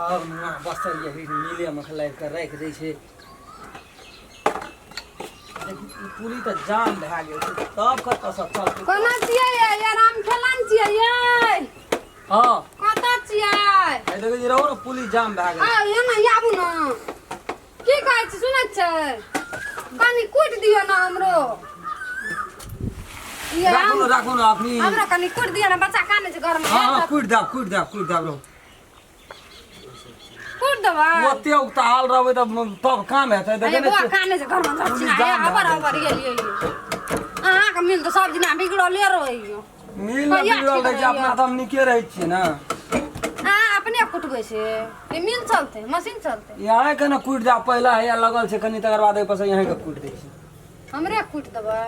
सब नुआ बसल यही मिलेमे लाबि कऽ राखि दै छै। देखी, ई पुली तऽ जाम भए गेल छै, तब कतऽसँ चलतै? कोना छियै यै? आराम खेलन छियै यै? हँ। कतऽ छियै? आइ देखै छी रहू ने, पुली जाम भए गेल। आ यौ ने, आबू ने। की कहै छी, सुनै छै? कनि कुटि दियौ ने हमरो ये। राखू ने, राखू ने अखनी। हमरो कनि कुटि दियौ ने, बच्चा कानै छै घरमे। हँ हँ, कुटि देब, कुटि देब, कुटि देब, रहू। कुटि देबै। ओते उताल रहबै तब तब काम हेतै। देखै अरे नहि बौआ छियै? कानै छै घरमे, धर पुलिस छिना जाम अबर भए अबर गेल ये। अहाँके मिल तऽ सब दिना बिगड़ले रहैये। मिल ने कहिया बिगड़ल ठीक रहै छै? रहैये? अपना तऽ हम नीके रहै छियै ने। अहाँ अपने कुटबै छै? ई मिल चलतै, मशीन चलतै? यहाँ के ने कुटि देब पहिला, हैया लगल छै कनि, तकर बाद एहिपर से यहीं के कुटि दै छी। हमरे कुटि देबै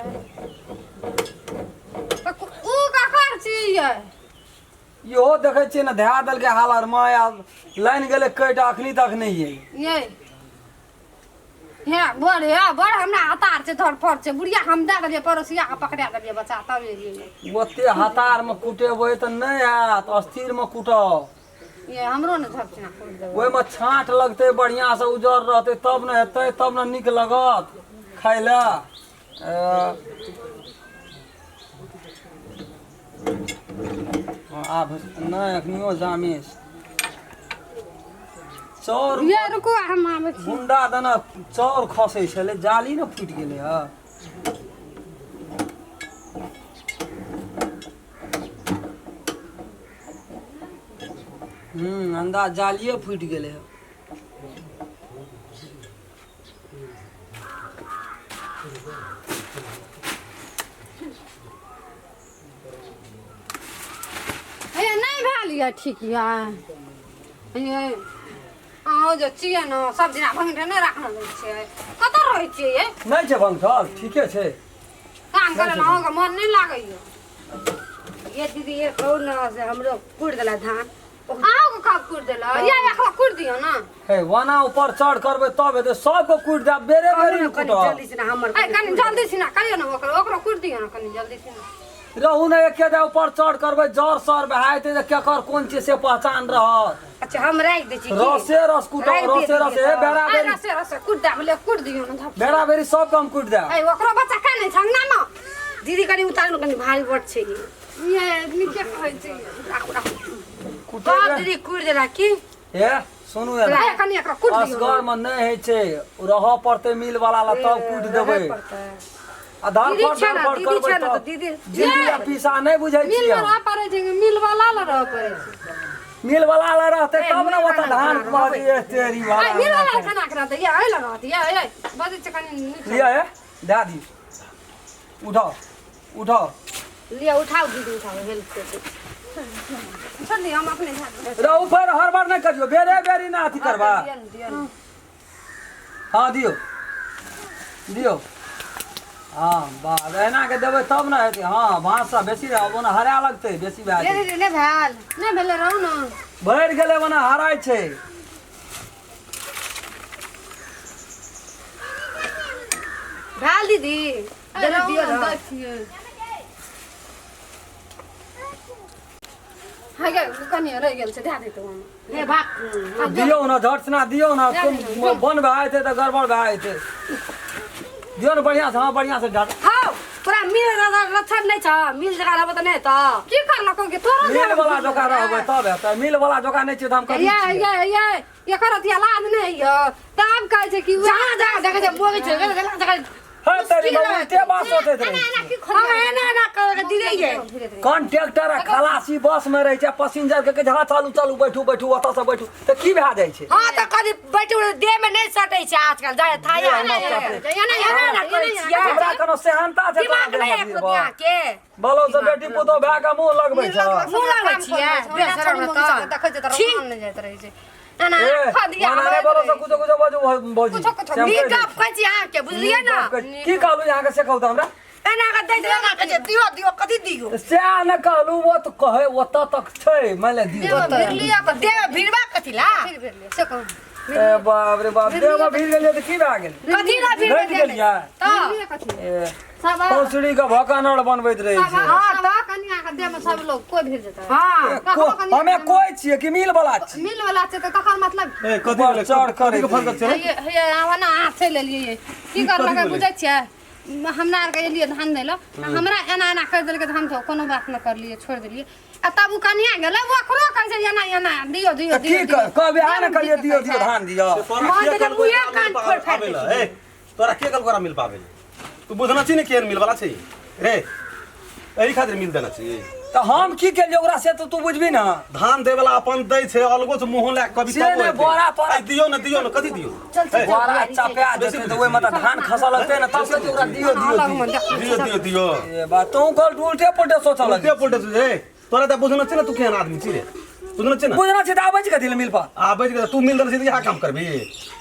तऽ ऊ ककर छी यै? इहो देखै छियै ने, धए देलकै हाल आरमे, आब लाइन गेलै कटि, अखनी तक नहि एलै। यै हे, बड़ हे, बड़ हमरा हतार छै, धड़फड़ छै। बुढ़िया हम दए देलियै, पड़ोसिया के पकड़ा देलियै बच्चा, तब एलियै। ओते हतारमे कुटेबै तऽ नहि हैत, अस्थिरमे कुटब। ये हमरो ने झपछिना कुटि देबै। ओहिमे छाँट लगतै, बढ़िआँसँ उजर रहतै तब ने हेतै, तब ने नीक लगत खाय लए। हँ, आब नहि, एखनियो जामे छै चाउर। ये रुकू, हम आबै छी। गुंडा दना चाउर खसै छलै, जाली ने फूटि गेलै। हँ हूँ, अंदाज जालिए फूटि गेलै हँ। हे, नहि भेल यऽ ठीक यऽ। ये अहाँ जे छियै ने, सब दिना भङ्गठे नहि राखने दै छियै। कतऽ रहै छियै ये? नहि छै भङ्गठल, ठीके छै। काम करै लए अहाँके मन नहि लागैए? ये दीदी, ये कहू ने से हमरो कुटि देला धान। अहाँके कब कुटि देलक? या एकरा कुटि दियौ ने। हे, वना ऊपर चढ़ करबै तब हेतै। सबके कुटि देब, बेरे कहू बेरी ने ने कनि कुटब। जल्दी से ने हमर। ए कनि जल्दी सिना करियौ ने, ओकरो ओकरो कुटि दियौ ने कनि जल्दी सिना। रहू ने, एके दे ऊपर चढ़ करबै, जर सर भए जेतै तऽ केकर कोन चीज से पहचान रहत। अच्छा, हम राखि दै छी की? रसे रस कुटब। राखि दिअ रसे दीदी रस हे तऽ। बेरा ए बेरी। रसे रसे कुटि देब ले, कुटि दियौ ने धप। बेरा बेरी सबके हम कुटि देब। ए ओकरो बच्चा कानै छै अंगना मे। दीदी, कनि उतारू ने, कनि भारी बड छै ई। ये नीके कहै छै। राखू, राखू। कुटेबै। सब दीदी कुटि देला की? हे सुनू एना। ए कनि एकरा कुटि दियौ ने। असगर मे नहि होइ छै, रहऽ पड़तै मिल वाला ला, तब कुटि देबै। रहै पड़तै। आ धर दीदी फड़ छै धर ने, फड़ दीदी करबै छै ने, तब तऽ दीदी- दीदी आ पीसा नहि बुझै मिल छियै मे हम। रहऽ पड़ै छै कि मिल वाला लए रहऽ पड़ै छै? मिल वाला ला रहतै तब ने मिल ओतऽ वाला धान रहबै। कहलियै तेरी ए वाला। मिल वाला लए केना के रहतै? ये एहि लए रहत ये, ए बजै छै कनि नीक। लिअ हे, दए दी। उठाओ, उठाओ। लिअ, उठाउ दीदी, उठाउ, हेल्प कर दै। छोड़ दियौ, हम अपने झाड़ि देबै। रहू, फेर हड़बड़ नहि करियौ, बेरे बेरी ना अथी करबा। दिअ ने, दिअ ने। हँ, दियौ, दियौ। हँ, बाप, एना के देबै तब ने हेतै। हँ, बाँस सब बेसी रहब, ओना हरा लगतै, बेसी भए ये जेतै। दीदी, नहि भेल? नहि भेलै, रहू ने। भरि गेलै, ओना हराइ छै। भेल दीदी? ए, जल्दी रहू दियौ ने, ने। दै छियै। हाँ गे, कनि रहि गेल छै, दए दैतहुँ हम। हे भाग। दियौ ने, झट सिना दियौ ने। दियौ। बन भए जेतै तऽ गड़बड़ भए जेतै। दियौ ने बढ़िआँ से, हँ, बढ़िआँ से झट। हौ, तोरा मिल लक्षण नहि छ? मिल जगह रहबो तऽ नहि तऽ की करलको कि तोरो? मिल वाला जोका रहबै तब हेतै। मिल वाला जोका नहि छियै तऽ हम कथी ये छियै? ये ये, एकर अथी औलाद नहि यऽ, तब कहै छै कि जहाँ जहाँ देखै छै मोगै छै, जहाँ जहाँ। हे तेरी बाबू, उल्टे बात सोचैत रहै एना छियै। की हम एना एना कर दीदी ये। धीरे धीरे। कंडक्टर आ खलासी बस में रहै छै, पैसेंजर के कहै छै, हँ चलू चलू, बैठू बैठू, ओतऽ से बैठू, तऽ की भए जाइ छै? हाँ, तऽ कभी बैठे उठे देह में नहीं सटे छै आजकल जाय थाया। देह मे सटै। एना एना एना करै छियै। हमरा कोनो सेहनता छै तोरा दिमाग देह नहि मे एको गिरबऽ? अहाँ के बोलो से बेटी पुतोह भए कऽ मुँह लगबै छ? मुँह लगबै छियै, बेशरम रहतऽ। देखै छै तऽ छी। रोमान नहि जाइत रहै छै एना। ए, खदिया मना नहि बोलो से कुछो कुछो बाजू भौजी। कुछो कुछो से हम नीक कहि दै गप कहै छी अहाँके, बुझलियै छी। ने? गप कहै- की कहलू अहाँके से कहू तऽ हमरा। एना कऽ दैत एना कहै छै, दियौ दियौ। कथी दियौ? तऽ सएह ने कहलू, ओ तऽ कहै ओतऽ तक छै, मानि ले दियौ। भिरलियै। तऽ देह में भिड़बा कथी ला? फिर भिरलियै से कहू। ए बाप रे बाप, देह मे भीड़ गेलियै तऽ की भए गेल? कथी ला भिड़बै घटि देह में? गेलियै। तऽ भिरलियै कथी? ए सब पौसड़ी के भकनर बनबैत रहै छै। हाँ, तऽ कनिया के देह में सब लोग कोई भिड़ जेतै। हां। कखनो कनि हमे कोई छियै कि मिल वाला छी? मिल वाला छै तऽ तखन मतलब ए कथी ऊपर भेलै? चढ़ कथी के करै फलक छै रे? हे हे आवा ना हाथ से लेलियै। की करलकै कथी बुझै छियै? हमरा आरके एलियै धान दै लए, हमरा एना एना करि देलकै तऽ हम तऽ कोनो बात नहि करलियै, छोड़ि देलियै। आ तब ओ कनिया गेलै, ओकरो कहै छै एना एना दियौ दियौ तऽ की दियौ। कर कहबै अहाँ ने कहलियै दियौ दियौ धान दियौ। तोरा माँ के तऽ कहलको मुँहे एकरा कान मिल फोड़ फाड़ि पाबै दै ला? ए तोरा के कहलको एकरा मिल पाबै ला? तू बुझना छी ने केहन मिल वाला छै रे, एहि खातिर मिल देना छी। तऽ हम की केलियै ओकरा से तऽ तू बुझबी ने। धान दै वाला अपन दै छै, अलगो से मुँह लए कभी से तबो नहि, हेतै। बोरा तोरा- ऐ दियौ ने, दियौ ने, कथी दियौ? चल चल। बोरा चपा जेतै तऽ ओहिमे तऽ धान खसऽ लगतै ने, तब कहै ओकरा दियौ दियौ अलग दियौ। मे देखै दियौ दियौ दियौ। ए बा तू कल उल्टे पुल्टे सोचऽ उल्टे लगै। पुल्टे सोचै रे, तोरा तऽ बुझना छै ने तू केहन आदमी छी रे, बुझना छै ने? बुझना छै तऽ आबै छै कथी लए मिल पर? आबै छै तू मिल देने छी तऽ इएह काम करबी?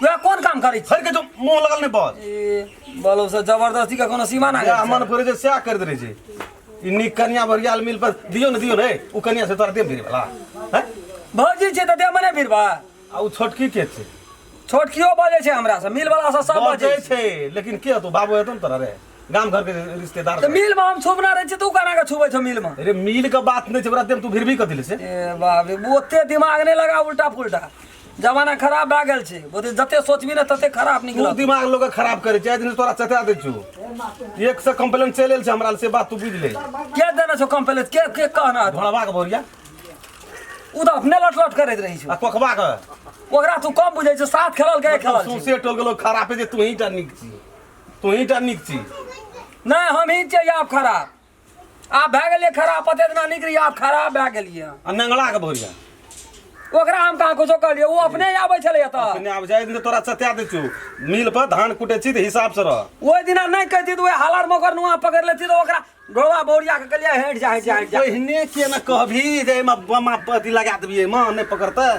वएह कोन काम करै छी? फड़ के जो मुँह लगल नहि बस। ए बोलो से जबरदस्ती के कोनो सीमा ना। जएह मन पड़ै छै सएह करैत रहै छै। ई नीक कनिया बरियाल मिल पर दियौ ने दियौ ने, ओ कनिया से तोरा देह भिड़े वाला हैं? भौजी छै तऽ देह मने भिड़बा। आ ओ छोटकी के छै? छोटकियो बजै छै हमरा से, मिल वाला से सब बजै बजै छै, लेकिन के तू बाबू हेतौ ने तोरा रे, गाम घर के रिश्तेदार। तऽ मिल में हम छुबना रहै छी, तू केना के छुबै छौ मिल में? अरे मिल के बात नहि छै, ओकरा देह तू भिड़बी कथी ले से? ए बाप रे, ओते दिमाग नहि लगा उल्टा पुल्टा, जमाना खराब भए गेल छै, ओते जते सोचबी ने तते खराब तू निकलत। दिमाग लोग के खराब करै छै, आइ दिन तोरा चता दै छौ। एक से कंप्लेन चलि एल छै हमरा से, बात तू बुझि ले। के देने छौ कंप्लेन? के के कहना? ढोलबा के भौरिया। ओ तऽ अपने लट लट करैत रहै छौ। आ कोखबा के ओकरा तू कम बुझै छौ, साथ खेलल के खेलल छै। सौंसे टोल के लोग खराब छै, तू ही टा नीक छी, तू ही टा नीक छी। नहि हम ही छियै आब खराब, आब भए गेलियै खराब, पते दिना नीक रहियै, आब खराब भए गेलियै। आ नंगला के भौरिया ओकरा हम कहाँ कुछो कहलियै, ओ अपने आबै छलै एतऽ। अपने आब जाइ दिन तोरा चता दै छौ, मिल पर धान कुटै छी तऽ हिसाब से रह। ओहि दिना नहि कहती तऽ ओहि हालर मगर नुआ पकड़ि लेती तऽ ओकरा ढोलवा बौरिया के कहलियै हटि जा हटि जा हटि जा। पहिने के ने कहबी जे एहिमे बमा अथी लगा देबी, एहिमे नहि पकड़तै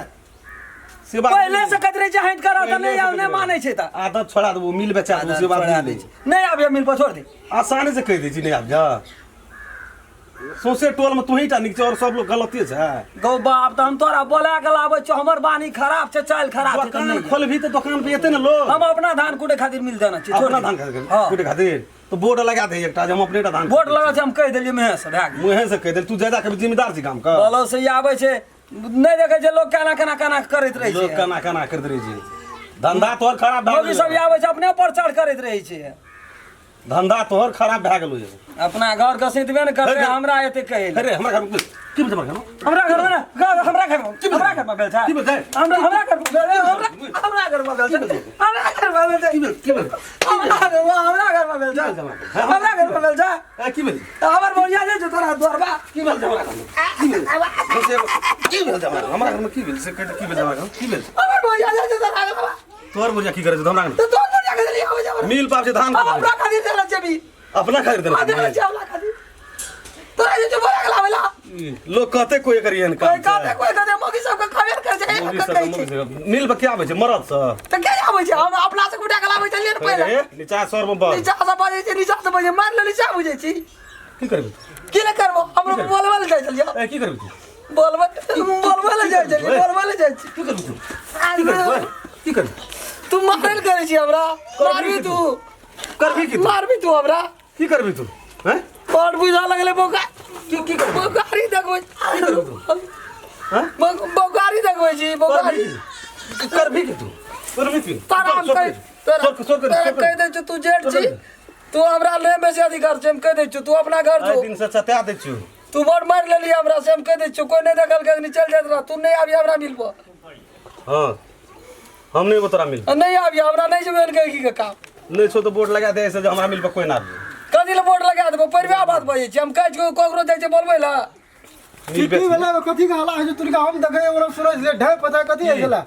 से बात। पहिले से कहैत रहै छै हटि कर, तऽ नहि नहि मानै छै तऽ आदत छोड़ा देबू, मिल बेचा देबू से बात छोड़ा बुझि दै छै। नहि आबिय मिल पर छोड़ दे। आसानी से कहि दै छी नहि आबि जा। सौंसे टोल में तू ही टा नीक छै और सब लोग गलते छै। गौ बाप, तऽ हम तोरा बोला के लाबै छियौ, हमर बानी खराब छै, चालि खराब छै, तऽ दुकान नहि। खोलबी तऽ दुकान पे एते ने लोग। हम अपना धान कुटे खातिर मिल देना छी, छोड़ अपना दे। धान खातिर? हाँ। कुटे खातिर तो बोर्ड लगा दे एकटा जे हम अपने टा धान। बोर्ड लगा छै, हम कहि देलियै मुँहे से, भए गेल। मुँहे से कहि देल, तू ज्यादा कभी जिम्मेदार छी गाम के। बोलो से ई आबै छै, नहि देखै छै लोग केना केना केना करैत रहै लोग छै। केना केना करैत रहै छै, धंधा तोहर खराब भए मौगी सब गेलौ। आबै छै अपने पर चढ़ करैत रहै छै। धंधा तोहर खराब भए गेलौ ये। अपना घर के सितबे ने करतै, अरे- हमरा एते कहै लए। अरे हमरा घर में की भेल? हमरा घर में हमरा घर में ने हमरा घर में, हमरा घर में भेल छै। की भेल छै? हमरा हमरा घर में भेल छै, हमरा हमरा घर में भेल छै, हमरा घर में भेल छै। की भेल? की भेल? हमरा घर में, हमरा घर में भेल छै, हमरा घर में भेल छै। ए, की भेल? हमर बोलिया जे छै तोरा द्वारबा। की भेल छै हमरा घर में? की भेल से? की भेल छै हमरा घर में? हमरा घर में की भेल से कहि दे, की भेल छै हमरा घर में? की भेल? हमर बोलिया जे छै तोरा घरबा। तोहर बुझिया की करै छै हमरा घर में? तऽ तोहर बोलिया के देलियै आबै छै हमरा। मिल पाब छै धान। हम अपना खातिर देले छै भी। अपना खातिर देने आ देले छै? छै अपना खातिर। तोरा जे छै बोला के लाबै ला। लोग कहते कोई एकर एहन कोई काम छै? कहते, कोई कहते मौगी सबके खबेर करै छै, मौगी कहै सबके, छै। मौगी सबके। मिल पर के आबै छै मरद सब? तऽ के आबै छै? हम अपना से उठा के लाबै छलियै ने पहिले। अरे, नीचा सर में बस। नीचा से बजै छै, नीचा से बजै, मारि लेली से बुझै छी। की करबी? की ले करबो? हमरो बोलबै लए जाइ छलियै। ए, की करबी तू? बोलबै, बोलबै लए जाइ छलियै, बोलबै लए जाइ छी। की करबी तू? की करबी? की करबी? तू मारल करै छी हमरा, मारबी तू। करबी की तू? मारबी तू हमरा। की करबी तू? हैं? बड़ बुझा लगलै बौका। की की करबी? बौकारी देखबै। करबी तू? हैं? बौकारी देखबै छी, बौकारी। करबी की? करबी की तू? करबी की? तोरा हम कहि तोरा सोर सोर तोरा कहि दै छियौ, तू जेठ छी, तू हमरा ले बेसी अधिकार छै, हम कहि दै छियौ, तू अपना घर आइ जो। दिन से चता दै छियौ। तू बड़ मारि लेली हमरा से, हम कहि दै छियौ, कोई नहि देखलकै, अखनी चलि जाइत रह, तू नहि आबी हमरा मिल पर। हाँ, हम नहीं तोरा मिल। नहि आबी हमरा, नहि जेबै एहन के काम। नहीं छौ तो बोर्ड लगा दे ऐसे जे हमरा मिल पर कोई ना आबी। कथी लए बोर्ड लगा देबो? परिवार बात बजै छी, हम कहै छियौ ककरो जाइ छै बोलबै लए। मिल की बेच भेलै? कथी के हल्ला होइ छै? तुरका हम देखै ओकरा सुनै छलियै ढाइ पता कथी होइ छलै?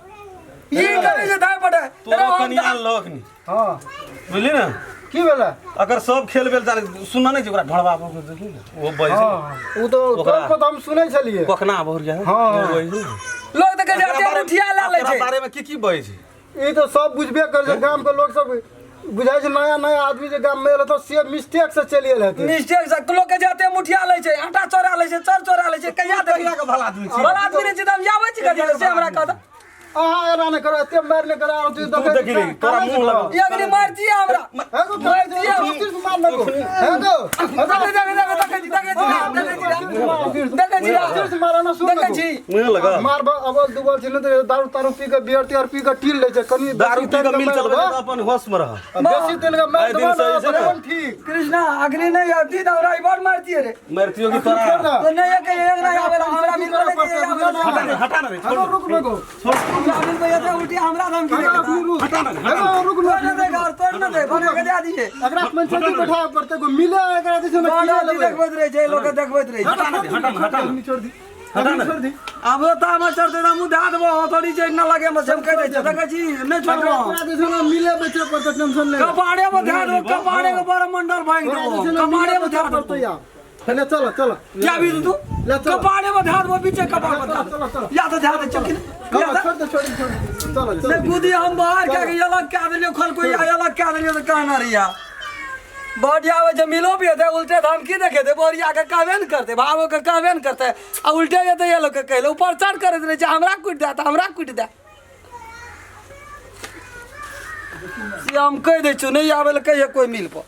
ई करै छै धाय पटे। तोरो कनिया लोक नी। हँ। बुझली ने? की भेलै? अगर सब खेल बेल जाने सुनना नहीं छै ओकरा ढोड़बा पर देखी ने ओ बजै छै। हँ, ओ तऽ ओकरा- तोर पर तऽ हम सुनै छलियै। कखना बहुरिया। हाँ। ओ बजै छै ने। लोग तऽ कहै छै एकरा अते बारे- मुठिया लए लै एकरा छै। बारे में की की बजै छै? ई तऽ सब बुझबे करै छै, गाम के लोग सब बुझाइ छै, नया नया आदमी जे गाम में एल तऽ से मिस्टेक से चलि गेल हेतै। मिस्टेक से लोग के जाते मुठिया लै छै, आटा चोरा लै छै, चाउर चोरा लै छै, कहिया देखी? कहिया के भला आदमी छै? भला आदमी नहि छै तऽ हम आबै छी कथी लए? से हमरा कहता। अहाँ एना नहि करू, एते मारि नहि करू, आरो तू तू देखी रे, तोरा मुँह लगल। ई अग्नि मारती हमरा। मार लगो, हे गो। देखै देखै देखै देखै छी, देखै छी, देखै छी। देखै छी सिर्फ मारा ना सुन देखै छी मुँहे लगा मार अबल दुबल छै ने तऽ दारू तारू पी के बियर तियर पी के टील लै छै कनि दारू बेसी पी के तेल के मिल मारि चलबै देबो। तऽ अपन होश में रह बेसी तेल के मारि आइ दिन देबो से ने ऐसे ना। तखन ठीक कृष्णा अग्नि नहीं आती तो हमरा बड़ मारती रे मरतियो की तोरा छोड़ तो नहीं एक एक नहीं आवेला हमरा मिल पर नहीं आवेला हटा ना हटा ना रे छोड़ हेलो रुक ना गो हमरा मिल पर ये उल्टी हमरा धमकी हेलो दे अपनी रुक हटा ना रे, हटा हेलो ना। रुक ना तोड़ न दे घर तोड़ न दे बना के दे दिए एकरा पंचायती बैठाबे पड़तै गो मिले एकरा जे छै ने बड़ किया अथी लेबै देखबैत रहै छै लोक के देखबैत रहै छै हटा ना रे, हटा ना हटा ना छोड़ दी हटा ना। छोड़ दी आबो तऽ हमर चढ़ते तऽ हमहूँ दए देबो हथौड़ी छै न लगे मे से हम कहि दै छियै देखै छी नहि एकरा छोड़बो तोरा जे छै ने मिले बेचे पड़तै टेंशन नहि कपाड़े पर धए देबो कपाड़े के बड़ मंडल भांगि तोरा जे देबो छै ने कपाड़े मिले पर बेचे धए देबो पड़तै यार पहिले चल चल क्या भी तू ले चल। कपाड़े पर धए देबो पीछे कपाड़ पर धए चलो, चलो। या तऽ धए दे चौकी चल छोड़ दे छोड़ दे छोड़ दे चल चल से गुदी हम बाहर क्या के अलग क्या देलियो खल कोई अलग क्या देलियो तऽ कहना रहिया बढ़िया आबै छै मिलो भी हेतै उल्टे धमकी देखेतै बोरिया के कहबे ने करतै भावो के कहबे ने करतै आ उल्टे जेतै ये लोग के कहले ऊपर चढ़ करैत रहै छै हमरा कुटि दे तऽ हमरा कुटि दे से हम कहि दै छियौ नहि आबै लए कहियै कोइ मिल पर।